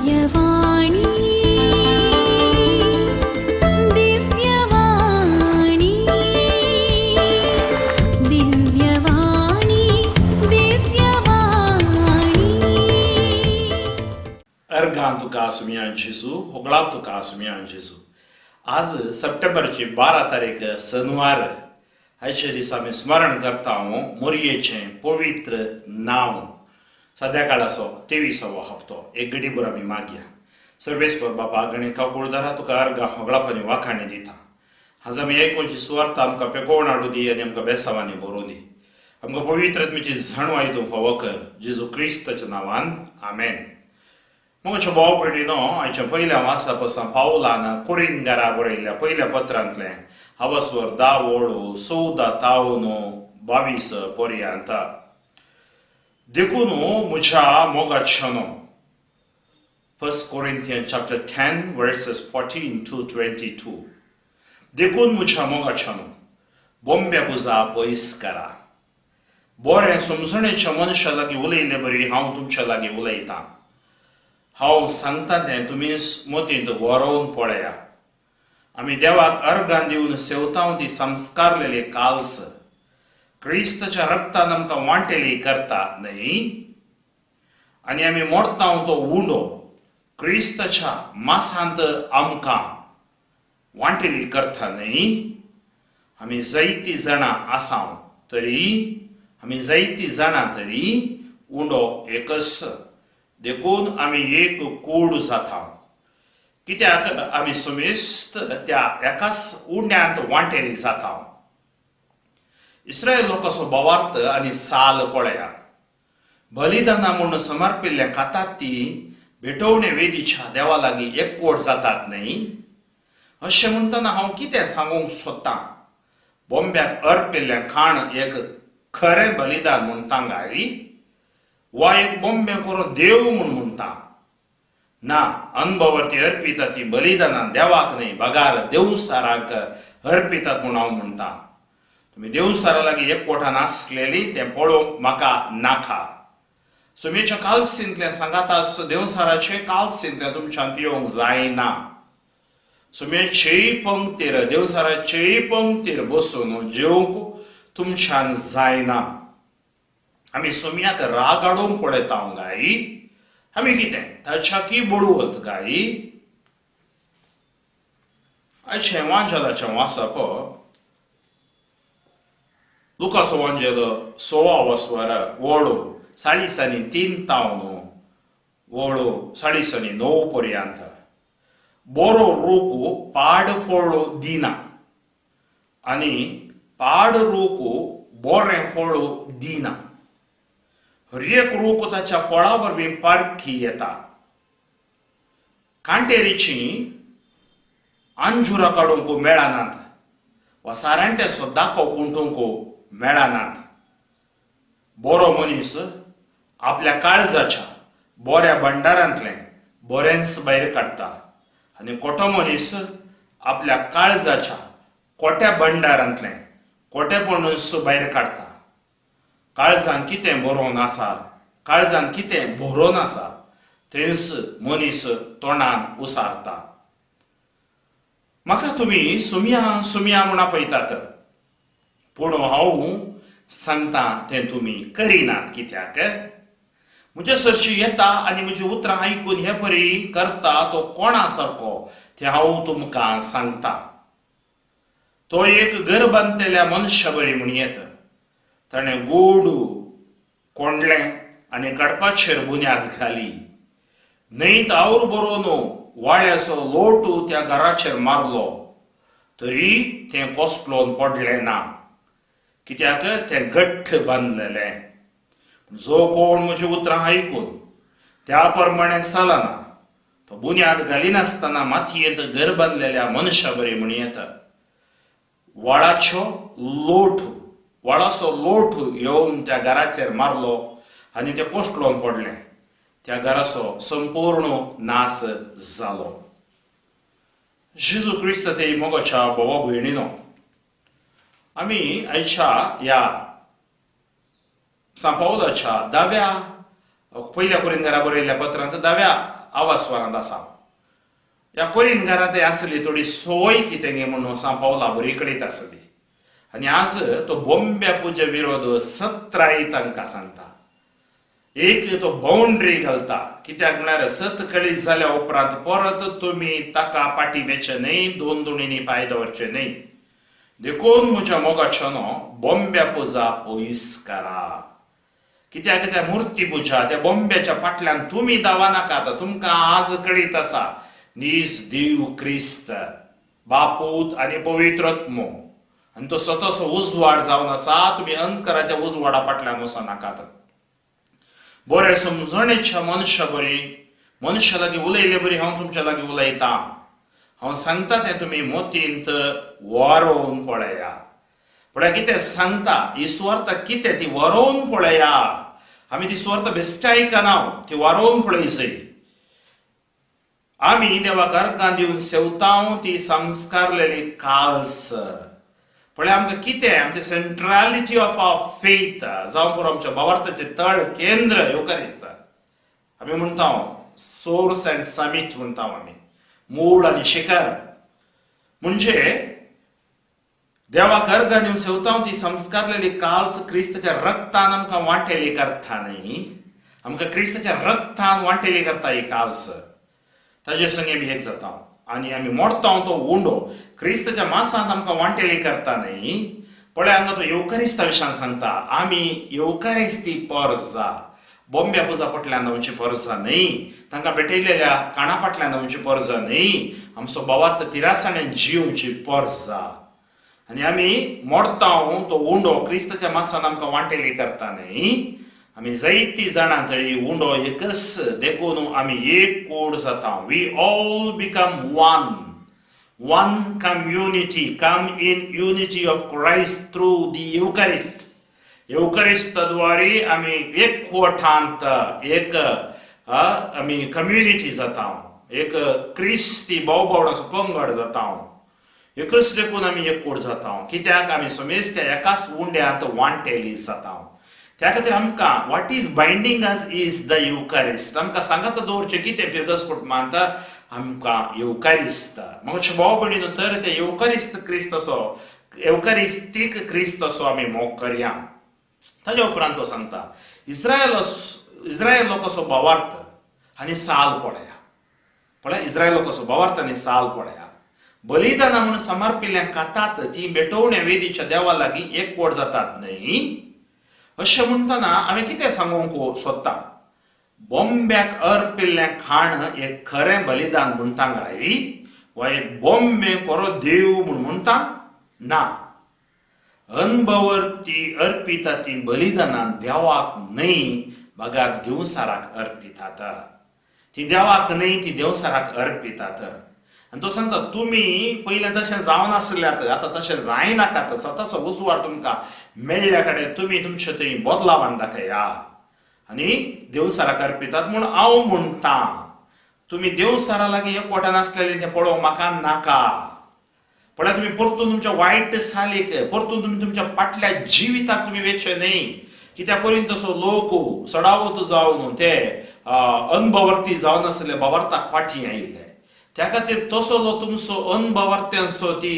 दिव्यवाणी दिव्यवाणी दिव्यवाणी दिव्यवाणी. अर्गां तुका सुमया जेजू, होगळाप तुका सुमया जेजू. आज सप्टेंबरची 12 तारीख, शनिवार. आयच्या दिसा आमी स्मरण करता मोरयेचें पवित्र नांव. सद्या काळाचो 23वो हप्तो. एक गडीभर आमी मागया. सर्वेस्पर बापा, गणेका कुळदारा, तुका अर्गां होगळापानी वाखाणी दिता. आज आमी आयकुची सुवार्थ आमकां पेकोवन हाडूं दी आनी आमकां बेसावांनी भरोवं दी. आमकां पवित्र आत्म्याची जाणवाय तूं फावो कर, जेजू क्रिस्ताच्या नांवान, आमेन. मोगाच्या भाव भयणीनो, आयच्या पयल्या वासा पसा पावलान कोरिंगारा बरयल्ल्या पयल्या पत्रांतलें हवस्वर 10 ओळू 14 तावन 22 पर्यंत. देखून म्हज्या मोगाच्यानो, 1 Corinthians chapter 10 verses 14 to 22. देखून म्हज्या मोगाच्यानो, बोंब्या पुजा पयस करा. बरें समजणेच्या मनशा लागीं उलयल्ले बरी हांव तुमच्या लागीं उलयतां. हांव सांगता तें तुमी मतींत वरोवन पळया. आमी देवाक अर्गां दिवन सेवतांव ती संस्कारलेली काल्स क्रिस्ताच्या रक्तान आमकां वांटेली करता न्हय? आनी आमी मोडतांव तो उंडो क्रिस्ताच्या मासांत आमकां वांटेली करता न्हय? आमी जायतीं जाणां आसांव तरी, आमी जायतीं जाणां तरी उंडो एकच. देखून आमी एक कूड जाता, कित्याक आमी समेस्त त्या एकाच उंड्यांत वांटेली जाता. इस्रायल लोकांचो भावार्थ आनी साल पळया. बलिदाना म्हूण समर्पिल्ल्या खातात ती भेटवणे वेदीच्या देवा लागीं एकवट जातात न्हय? अशें म्हणटना हांव कितें सांगूंक सोदतां? बोंब्याक अर्पिल्लें खाण एक खरें बलिदान म्हणटा काय, वा एक बोंबे करून देव म्हूण म्हणटा? ना, अनभवर्ती अर्पितात ती बलिदानां देवाक न्हय, बगार देवसाराक अर्पितात म्हूण हांव म्हणटा. तुमी देवसारा लागीं एकवटान आसलेली तें पळोवंक म्हाका नाका. सुमेच्या कालसींतलें सांगातास देवसाराचे कालसींतलें तुमच्यान पिवंक जायना. सुमेचेय पंक्तीर, देवसाराचेय पंक्तीर बसून जेवंक तुमच्यान जायना. आमी सोम्याक राग हाडूंक पळयता गाय? आमी कितें ताच्याकी बळवंत गाय? आयचें वांजेलाचें वाचप लुकासो वांजेल 16 वस्वर ओळू 43 तावन ओळू 49 पर्यंत. बरो रूख पाड फळ दिना आनी पाड रूख बरें फळ दिना. हर एक रूख ताच्या फळा वरवीं पारखी येता. कांटेरीची अंजुरां काडूंक मेळनात वा सारांट्याचो दाको कुंटूंक मेळनात. बरो मनीस आपल्या काळजाच्या बऱ्या भंडारांतलें बरेंच भायर काडटा आनी कोटो मनीस आपल्या काळजाच्या कोट्या भंडारांतलें कोटेपणूच भायर काडटा. काळजान कितें बरोवन आसा, काळजान कितें भरोवन आसा थंयच मनीस तोंडान उसारता. म्हाका तुमी सुमया सुमया म्हूण आपयतात, पूण हांव सांगता तें तुमी करिनात. कित्याक? म्हज्या सरशी येता आनी म्हजी उतरां आयकून हे परी करता तो कोणा सारको तें हांव तुमकां सांगता. तो एक घर बांदतल्या मनशा बरी म्हूण येत. ताणें गोड कोंडलें आनी कडपाचेर बुन्याद घाली. न्हंयत our बरोवन वाळ्याचो लोट त्या घराचेर मारलो तरी तें कोसळोन पडलें ना, कित्याक तें घट्ट बांदलेलें. जो कोण म्हजी उतरां आयकून त्या प्रमाणे चलना तो बुन्याद घालिनासतना मातयेंत घर बांदलेल्या मनशा बरी म्हण येता. वाळाचो लोट, वाळाचो लोट येवन त्या घराचेर मारलो आनी तें कोसळोन पडलें. त्या घराचो संपूर्ण नाश जालो. जेजू क्रिस्त ते मोगाच्या भावा भयणीनो, आमी आयच्या ह्या सांपावलाच्या 10व्या पयल्या कोरिंथां बरयल्ल्या पत्रांत 10व्या आवासवारांत आसा. ह्या कोरीन घरांत आसली थोडी सोय कितें गे म्हणून सांव पावला बरी कडेन आसली आनी आज तो बोंब्या पुजे विरोध सत्राय तांकां सांगता. एक तो बाउंड्री घालता, कित्याक म्हळ्यार सत कळीत जाल्या उपरांत परत तुमी ताका पाटी वेचे न्हय, दोन दोणींनी पांय दवरचे न्हय. देखून म्हज्या मोगाच्यानो बोंब्या पुजा पयस करा, कित्याक त्या मुर्ती पुजा त्या बोंब्याच्या फाटल्यान तुमी धांवा नाकात. तुमकां आज कळीत आसा नीज देव क्रिस्त बापूत आनी पवित्रत्मो आनी तो स्वताचो उजवाड जावन आसा. तुमी अंकराच्या उजवाडा फाटल्यान वचनाकात. बरें समजणेच्या मनशा बरी मनशा लागीं उलयले बरी हांव तुमच्या लागीं उलयतां. हांव सांगता तें तुमी मोतींत वरोवन पळया. पळया कितें सांगता ही सुवार्थ कितें ती वरोवन पळया. आमी ती सुवार्थ बेश्ट आयकना, ती वरोवन पळयची. आमी देवाक अर्गां दिवन सेवतांव ती संस्कारलेली काल्स. पळय आमकां कितें आमचें सेंट्रालिटी ऑफ our faith जावं पुरो आमच्या भावार्थाचें तळ केंद्र येवकारिस्त. आमी म्हणटा सोर्स अँड समीट म्हणटा आमी, मूळ आनी शिखर. म्हणजे देवाक अर्गां दिवन सेवतांव ती संस्कारलेली काल्स क्रिस्ताच्या रक्तान आमकां वांटेली करता न्ही, आमकां क्रिस्ताच्या रक्तान वांटेली करता ही काल्स. ताजे संगे आमी एक जाता आनी आमी मोडता तो उंडो क्रिस्ताच्या मासांत आमकां वांटेली करता न्ही. पळय हांगा तो येवकारिस्ता विशयान सांगता, आमी येवकारिस्ती परजा, बोंब्या पुजा फाटल्यान धांवची परजा न्हय, तांकां भेटयलेल्या काणा फाटल्यान धांवची परजा न्हय, आमचो भावार्थ तिरासाणेन जियोवची परजा. आनी आमी मोडता तो उंडो क्रिस्ताच्या मासान आमकां वांटेली करता न्हय. आमी जायती जाणां तरी उंडो एकच, देखून आमी एक कोड जाता. We all become one, one community, come in unity of Christ through the Eucharist. येवकारिस्ताद्वारे आमी एकवटांत एक आमी कम्युनिटी जाता, एक क्रिस्ती भावभावडाचो पंगड जाता. एकच देखून आमी एकवट जाता, कित्याक आमी समेज त्या एकाच उंड्यांत वांटेली जाता. त्या खातीर आमकां what is binding us is the Eucharist. आमकां सांगात दवरचें कितें फिरगस कुटुंबांत आमकां येवकारिस्त. मागीर भाव भयणीनो तर ते येवकारिस्त क्रिस्त असो येवकारिस्तीक क्रिस्त असो आमी मोग करया. ताज्या उपरांत तो सांगता इस्रायल लोक असो भावार्थ आनी साल पळया. पळय इस्रायल लोक असो भावार्थ आनी साल पळया. बलिदाना म्हणून समर्पिल्ल्या खातात ती भेटवण्या वेदीच्या देवा लागीं एकवट जातात न्हय. अशें म्हणटना हांवें कितें सांगूंक सोदता, बोंब्याक अर्पिल्लें खाण एक खरें बलिदान म्हणटा काय वा एक बोंबे खरो देव म्हूण म्हणटा ना. अनभवर्ती अर्पिता ती बलिदानां देवाक न्हय बगार देवसाराक अर्पितात. ती देवाक न्हय ती देवसाराक अर्पितात. आनी तो सांगता तुमी पयलें तशें जावनासल्यात, आतां तशें जायनाकात. स्वताचो उजवाड तुमकां मेळ्ळ्या कडेन तुमी तुमचे थंय बदलावान दाखया आनी देवसाराक अर्पितात. म्हूण हांव म्हणटा तुमी देवसारा लागीं एकवटान आसलेलें तें पळोवंक म्हाका नाका. पळय तुमी परतून तुमच्या वायट सालीक, परतून तुमी तुमच्या फाटल्या जिविताक तुमी वेचे न्हय. कित्याक करीन तसो लोक सडावत जावन ते अनभवर्ती जावन आसले भावार्थाक फाटीं आयिल्ले. त्या खातीर तसो तुमचो अनभवर्त्यांचो ती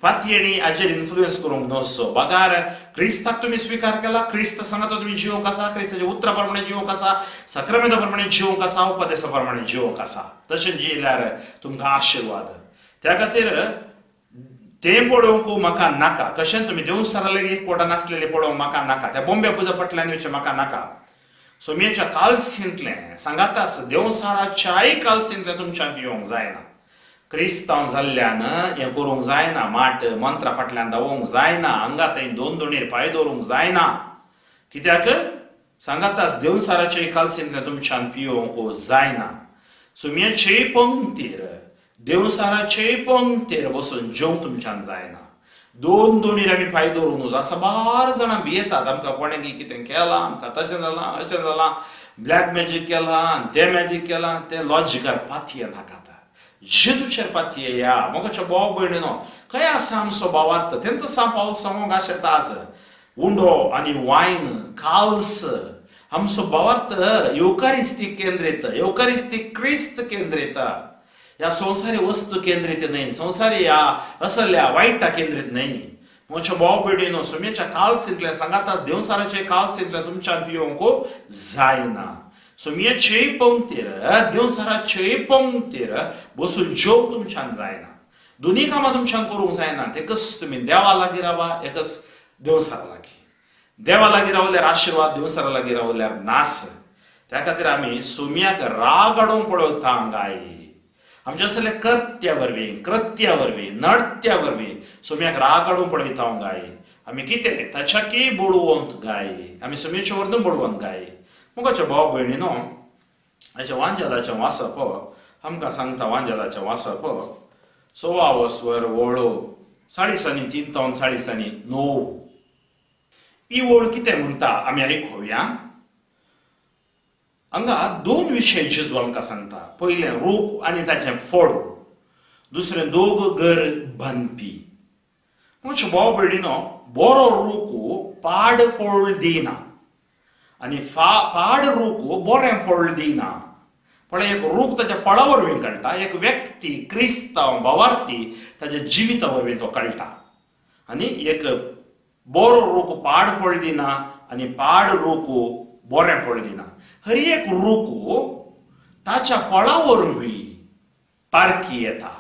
फातयेणी हाजेर इन्फ्लुयन्स करूंक नसो. बगार क्रिस्ताक तुमी स्विकार केला, क्रिस्त सांगता तुमी जिवंक आसा, क्रिस्ताच्या उतरा प्रमाणे जिवंक आसा, साक्रामेंता प्रमाणे जिवंक आसा, उपदेसा प्रमाणे जिवंक आसा. तशें जियेल्यार तुमकां आशिर्वाद. त्या खातीर तें पळोवंक म्हाका नाका. कशें तुमी देवसारा लागीं एकवटान आसलेलें पळोवंक म्हाका नाका, त्या बोंब्या पुजा फाटल्यान वचचें म्हाका नाका. सोमयेच्या कालसींतलें सांगाताच देवसाराच्याय कालसींतलें तुमच्यांत येवंक जायना. क्रिस्तांव जाल्ल्यान हें करूंक जायना, माट मंत्रा फाटल्यान धांवोंक जायना, हांगा थंय दोन दोणीर पांय दवरूंक जायना. कित्याक सांगाताच देवसाराच्याय कालसींतलें तुमच्यान पियोवंक जायना. सुमयेचेय पंक्तीर देवसाराचेय पंक्तीर बसून जेवंक तुमच्यान जायना. दोन दोणीर आमी पांय दवरूंक नजो. साबार जाणां भियेतात आमकां कोणें कितें केलां, आमकां तशें जालां अशें जालां, ब्लॅक मॅजीक केलां तें मॅजीक केलां. तें लॉजिकार पातये नाकात, जेजूचेर पातये. मोगाच्या भाव भयणीनो खंय आसा आमचो भावार्थ तेंच सा पावल सांगूंक आशेता आज. उंडो आनी वायन काल्स आमचो भावार्थ येवकारिस्ती केंद्रीत, येवकारिस्ती क्रिस्त केंद्रीत, ह्या संवसारी वस्तू केंद्रीत न्हय, संवसारी ह्या असल्या वायटा केंद्रीत न्हय. म्हज्या भाव भयणीनो, सोम्याच्या कालसींतल्या सांगाताच देवसाराचे कालसींतल्या तुमच्यान पियोंक जायना. सोम्याचेय पंक्तीर देवसाराचेय पंक्तीर बसून जेवंक तुमच्यान जायना. दोनी कामां तुमच्यान करूंक जायना. एकच तुमी देवा लागीं रावा, एकच देवसारा लागीं. देवा लागीं रावल्यार आशिर्वाद, देवसारा लागीं रावल्यार नास. त्या खातीर आमी सोम्याक राग हाडूंक पळयता गाय. आमच्या असल्या कर्त्या वरवीं, कृत्या वरवीं, नडत्या वरवीं सोम्याक राग हाडूंक पळयता गाय. आमी कितें ताच्याकी बळवंत गाय, आमी सोम्याचे वरदून बळवंत गाय. मुखाच्या भाव भयणीनो, हाचें वांजेलाचें वाचप आमकां सांगता. वांजेलाचें वाचप 26 वळो 3:30 तावन 9:30 ही ओळ कितें म्हणटा आमी आयकुया. हांगा दोन विशय जेजू आमकां सांगता. पयलें रूख आनी ताचें फळ, दुसरें दोग घर बांदपी. म्हज्या भाव भयणीनो, बरो रूख पाड फळ दिना आनी पाड रूख बरें फळ दिना. पण एक रूख ताच्या फळा वरवीं कळटा, एक व्यक्ती क्रिस्तांव भावार्थी ताच्या जिविता वरवीं तो कळटा. आनी एक बरो रूख पाड फळ दिना आनी पाड रूख बरें फळ दिना. हर एक रूख ताच्या फळा वरवीं पारखी येता.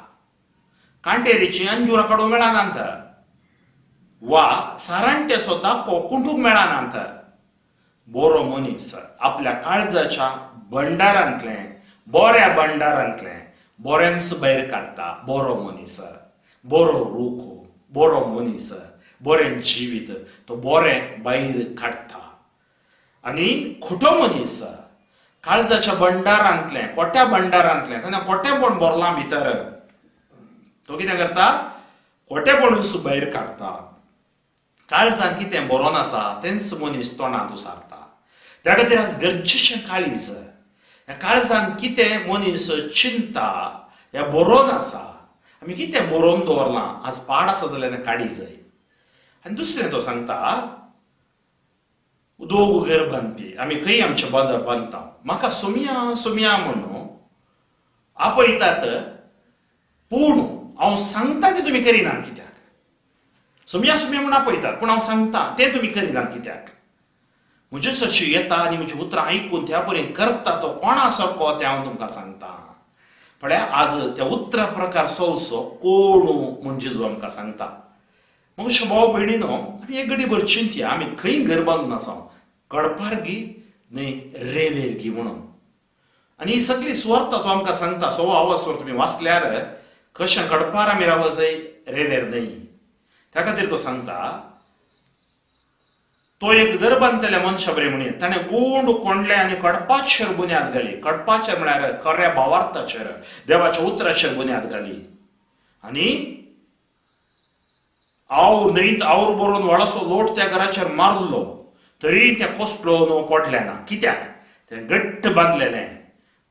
कांटेरीची अंजुरा काडूंक मेळनात वा सारांटेचो दाको कुंटूंक मेळनात. बरो मनीस आपल्या काळजाच्या भंडारांतलें, बऱ्या भंडारांतलें बरेंच भायर काडटा. बरो मनीस, बरो रूख, बरो मनीस, बरें जिवीत तो बरें भायर काडटा. आनी खोटो मनीस काळजाच्या भंडारांतलें, कोट्या भंडारांतलें, तेन्ना कोटेपण भरलां भितर, तो कितें करता, कोटेपणूच भायर काडटा. काळजान कितें बरोवन आसा तेंच मनीस तोंडांत उसारता. त्या खातीर आज गरजेचें काळीज, ह्या काळजान कितें मनीस चिंता ह्या बरोवन आसा, आमी कितें बरोवन दवरलां, आज पाड आसा जाल्यार तें काडी जाय. आनी दुसरें तो सांगता दोग घर बांदपी. आमी खंय आमचें बांदता, म्हाका सोम्या सोम्या म्हणून आपयतात, पूण हांव सांगता तें तुमी करिनात कित्याक? सोम्या सोम्या म्हूण आपयतात, पूण हांव सांगता तें तुमी करिनात कित्याक? म्हजे सरशी येता आनी म्हजी उतरां आयकून त्या परेन करता तो कोणा सारको तें हांव तुमकां सांगता. पळया आज त्या उतरा प्रकार सोलसो कोण म्हूण जेजू आमकां सांगता. मग भाव भयणीनो, आमी एक घडीभर चिंतया आमी खंय घर बांदून आसा, कडपार गी न्हय रेवेर गी म्हणून. आनी ही सगळी सुवार्थ तो आमकां सांगता. सो आवाज तुमी वाचल्यार कशें कडपार आमी रावं जाय, रेवेर न्हय. त्या खातीर तो सांगता, तो एक घर बांदतल्या मनशा बरें म्हणून ताणें गुंड कोंडले आनी कडपाचेर बुन्याद घाली. कडपाचेर म्हळ्यार खऱ्या भावार्थाचेर, देवाच्या उतराचेर बुन्याद घाली. आनी our न्हंयत our बरोवन व्हडलोसो लोट त्या घराचेर मारलो, तरी त्या कोसलो न्हू पडलें ना. कित्याक? तें घट्ट बांदलेलें.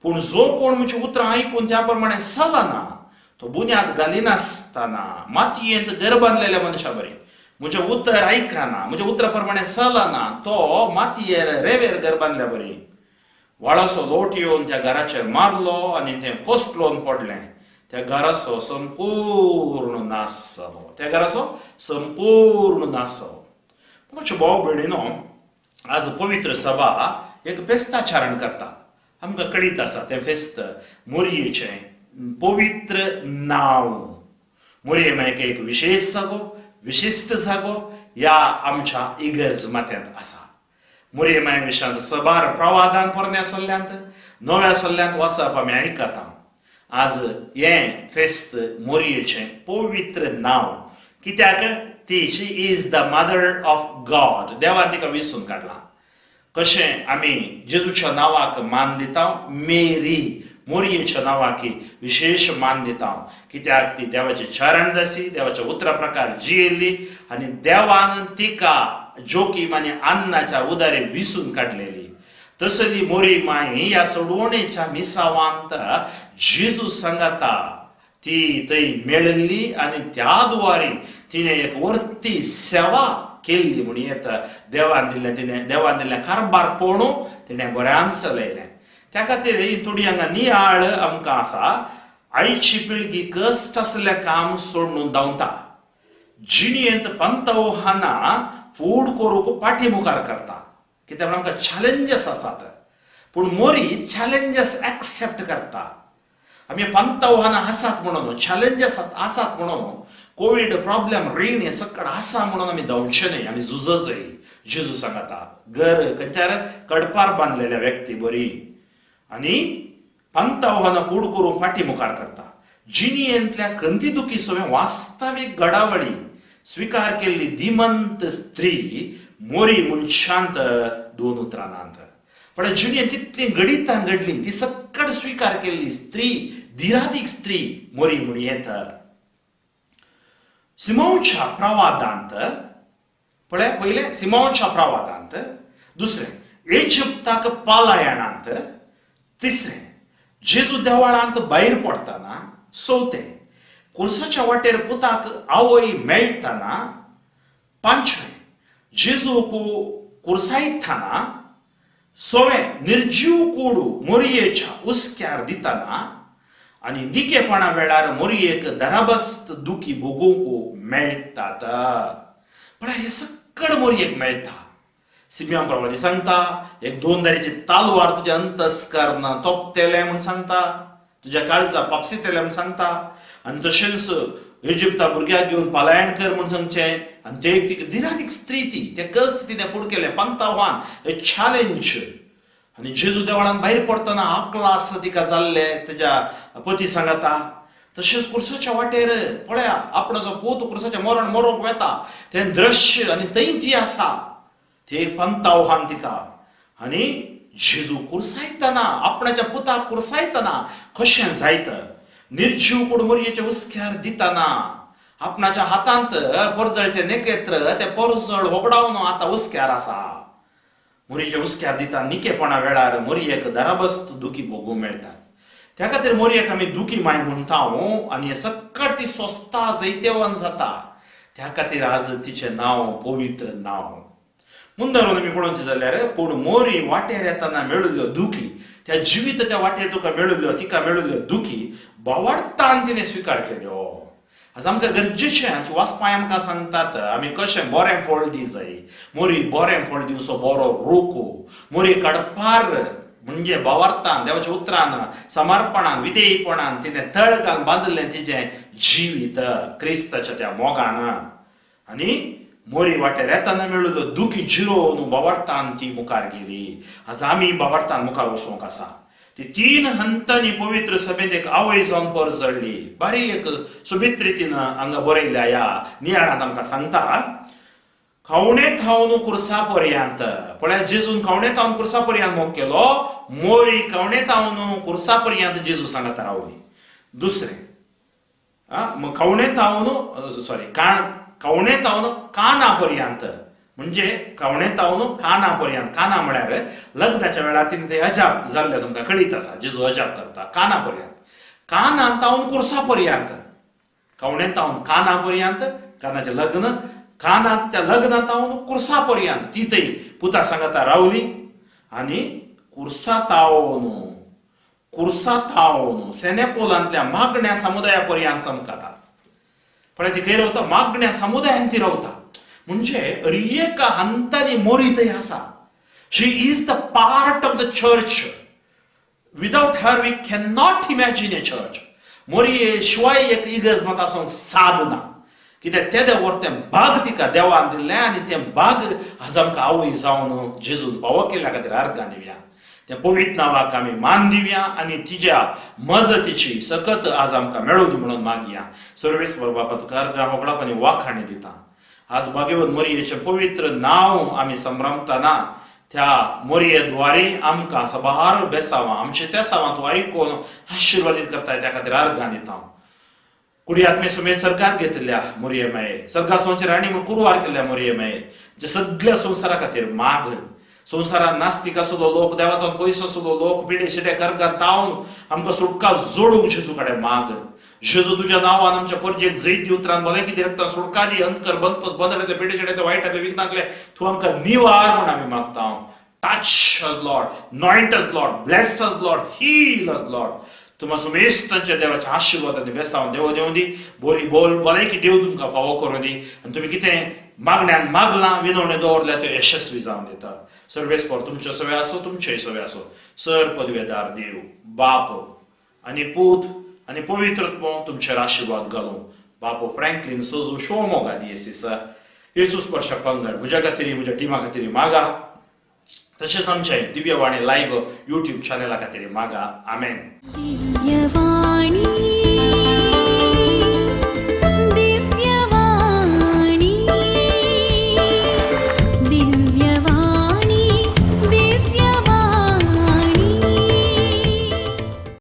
पूण जो कोण म्हजी उतरां आयकून त्या प्रमाणे चलना, तो बुन्याद घालिनासतना मातयेंत घर बांदलेल्या मनशा बरी, म्हजें उतर आयकना, म्हज्या उतरा प्रमाणे चलना, तो मातयेर रेवेर घर बांदल्या बरी. व्हाळाचो लोट येवन त्या घराचेर मारलो आनी तें कोसळून पडलें. त्या घराचो संपूर्ण नाश जालो, त्या घराचो संपूर्ण नाश जालो. म्हज्या भाव भयणीनो, आज पवित्र सभा एक फेस्ताचारण करता. आमकां कळीत आसा तें फेस्त मोरयेचें पवित्र नांव. मोरये मायक एक विशेश जागो, विशिश्ट जागो ह्या आमच्या इगर्ज माथ्यांत आसा. मोरये माय विशांत सबार प्रवादान पोरण्या सल्ल्यांत, नव्या सल्ल्यांत वचप आमी आयकता. आज हें फेस्त मोरयेचें पवित्र नांव कित्याक ती she is the mother of God. देवान तिका विसून काडला. कशें आमी जेजूच्या नांवाक मान दिता, मेरी मोरयेच्या नांवाक विशेश मान दिता, कित्याक ती देवाची चरण दासी, देवाच्या उतरा प्रकार जियेल्ली आनी देवान तिका जोकीम आनी अन्नाच्या उदारे विसून काडलेली. तसली मोरी माई ह्या सोडवणेच्या मिसावांत जेजू सांगाता ती थंय मेळिल्ली आनी त्या द्वारे तिणें एक वर्ती सेवा केल्ली म्हूण येत देवान दिल्लें तिणें देवान दिल्लें कारबार पळोवन तिणें बऱ्यान चलयलें. त्या खातीर ही थोडी हांगा नियाळ आमकां आसा. आयची पिळगी कश्ट आसलें काम सोडून धांवता, जिणयेंत पंतवहाना फूड करूंक पाठी मुखार करता, कित्याक आमकां चॅलेंजीस आसात. पूण मोरी चॅलेंजीस एक्सेप्ट करता. आमी पंतवहाना आसात म्हणून, चॅलेंजीस आसात म्हणून, कोवीड प्रॉब्लेम रीण हें सगळें आसा म्हणून आमी धांवचें न्हय, आमी झुजत जाय. जेजू सांगता घर खंयच्यार कडपार बांदलेल्या व्यक्ती बरी आनी पंतवहाना फूड करूंक फाटी मुखार करता. जिणयेंतल्या खंती दुखी सगळें वास्तवीक घडावडी स्विकार केल्ली दिमंत स्त्री मोरी मनशांत दोन उतरांत. पण जिणेंत तितलीं घडितां घडलीं ती सक्कड स्विकार केल्ली स्त्री, धिरादीक स्त्री मोरी म्हूण येत. सिमांवच्या प्रवादांत पळय, पयलें सिमांवच्या प्रवादांत, दुसरें इजिप्ताक पलायनांत, तिसरें जेजू देवळांत भायर पडटना, चवथें कुर्साच्या वाटेर पुताक आवय मेळटना, पांचवें जेजूक कुर्सायतना, सवें निर्जीव कोडू मोरयेच्या हुस्क्यार दितना आनी निकेपणा वेळार मोरयेक दराबस्त दुखी भोगूंक मेळटात. पळय हें सक्कड मोरयेक मेळटा. सिमियां प्रवादी सांगता एक दोन दारीची तालवार तुज्या अंतस्कर्ण तोपतेलें म्हूण सांगता, तुज्या काळजा पापसितेलें म्हूण सांगता. आनी तशेंच इजिप्ता भुरग्याक घेवन पलायन कर म्हूण सांगचें. आनी ते एक तिका धिरादीक स्त्री ती, तें कश्ट तिणें फुड केलें, पंतावान ए चॅलेंज. आनी जेजू देवळान भायर पडटना आकलास तिका जाल्ले तेज्या पती सांगता. तशेंच कुर्साच्या वाटेर पळया आपणाचो पूत कुर्साचें मरण मरोंक वेता तें दृश्य आनी थंय ती आसा, ते पंतावहान तिका. आनी जेजू कुर्सायतना आपणाच्या पुताक कुर्सायतना कशें जायत, निर्जीव कोड मोरयेच्या हुस्क्यार दितना आपणाच्या हातांत परजळचें नेकेत्र तें परजळ होगडावन आतां हुस्क्यार आसा. मोरयेच्या हुस्क्यार दिता निकेपणा वेळार मोरयेक दराबस्त दुखी भोगूंक मेळटात. त्या खातीर मोरयेक आमी दुखी माय म्हणटा आनी हें सक्कड ती सोंसता, जैतेवन जाता. त्या खातीर आज तिचें नांव पवित्र नांव. मुंदारून आमी पळोवचें जाल्यार पूण मोरी वाटेर येतना मेळिल्ल्यो दुखी, त्या जिविताच्या वाटेर तुका मेळिल्ल्यो तिका मेळिल्ल्यो दुखी बावडतान तिणें स्विकार केल्यो. आज आमकां गरजेचें आमची वाचपाय आमकां सांगतात आमी कशें बरें फळ दी जाय. मोरी बरें फळ दिवचो बरो रूख, मोरी कडपार म्हणजे बावडतान देवाच्या उतरान समर्पणान विधेयपणान तिणें तळ घालून बांदिल्लें तिजें जिवीत क्रिस्ताच्या त्या मोगान. आनी मोरी वाटेर येतना मेळिल्लो दुखी जिरोवन बावडतान ती मुखार गेली. आज आमी बावडतान मुखार वचूंक आसा. ती तीन हंतांनी पवित्र सभेंत एक आवय जावन परजळ्ळी. बारीक एक सोबीत रितीन हांगा बरयल्ल्या ह्या नियाळांत आमकां सांगता खावणे थावन कुर्सा पर्यंत. पळय जेजून खावणे थावन कुर्सा पर्यंत मोग केलो, मोरी खावणे थावन कुर्सा पर्यंत जेजू सांगता रावली. दुसरें खावणे थावन सॉरी खावणे थावन काना पर्यंत, म्हणजे खावणे थावन काना पर्यंत. काना म्हळ्यार लग्नाच्या वेळार तिणें ते अजाप जाल्लें तुमकां कळीत आसा, जेजू अजाप करता काना पर्यंत. काना थावन कुर्सा पर्यंत, खावणे थावन काना पर्यंत, कानाचें लग्न, काना त्या लग्ना थावन कुर्सा पर्यंत ती थंय पुता सांगता रावली. आनी कुर्सा थावन सेनेपोलांतल्या मागण्या समुदाया पर्यंत चमकता. पळय ती खंय रावता, मागण्या समुदायान ती रावता. म्हणजे एका हंतानी मोरी थंय आसा. She is the part of the church. Without her we can not imagine a church. मोरये शिवाय एक इगर्ज मात आसूंक साद ना, कित्याक तेदे वर तें भाग तिका देवान दिल्लें आनी तें भाग आज आमकां आवय जावन जेजून पावो केल्ल्या खातीर अर्गां दिवया, त्या पवित्र नांवाक आमी मान दिवया आनी तिज्या मजतीची सकत आज आमकां मेळूं दी म्हणून मागया. सर्वेस्पर बापा तुका अर्गां होगडाप आनी वाखाणी दिता. आज भाग्यवत मोरयेचें पवित्र नांव आमी संभ्रमतना त्या मोरये द्वारे आमकां सबार बेसावां आमचे तेसावां तूं आयकून आशिर्वादीत करताय, त्या खातीर अर्गां दिता. कुडी आत्मे सुमेद सरकार घेतिल्ल्या मोरये माये, सर्गासोंचे राणी म्हूण कुरवार केल्ल्या मोरये माये, जे सगळ्या संवसारा खातीर माग, संवसारान नास्तीक आसलो लोक, देवातून पयस आसलो लोक, पिडे शिडे कर्गान तावन आमकां सुटका जोडूंक जेजू कडेन माग. जेजू तुज्या नांवान आमच्या परजेक जैत दी, उतरान भलायकी दी, रक्तान सुटका दी, अंतकर बंदपस बंदड्यातले पिडे शिड्यातले वायटातले विघ्नांतले तूं आमकां निवार म्हूण आमी मागता. Touch us, Lord, anoint us, Lord, bless us, Lord, heal us, Lord. तुमा सुमेस्तांच्या देवाच्या आशिर्वाद आनी बेसांव देव देव दी, बोरी बोल भलायकी देव तुमकां फावो करूं दी आनी तुमी कितें मागण्यान मागलां, विनवणे दवरल्या त्यो यशस्वी जावन दिता. सर्वेस्पर तुमच्यो सवे आसो, तुमचेय सवे आसो. सर पदवेदार देव बाप आनी पूत आनी पवित्र आत्मो तुमचेर आशिर्वाद घालूं. बापू फ्रँकलीन सजू शिवमोगा दियेसीस येसू स्पर्श पंगड म्हज्या खातीर, म्हज्या टिमा खातीर मागा, तशेंच आमचें दिव्यवाणी लायव्ह युट्यूब चॅनला खातीर मागा. आमेन. दिव्यवाणी.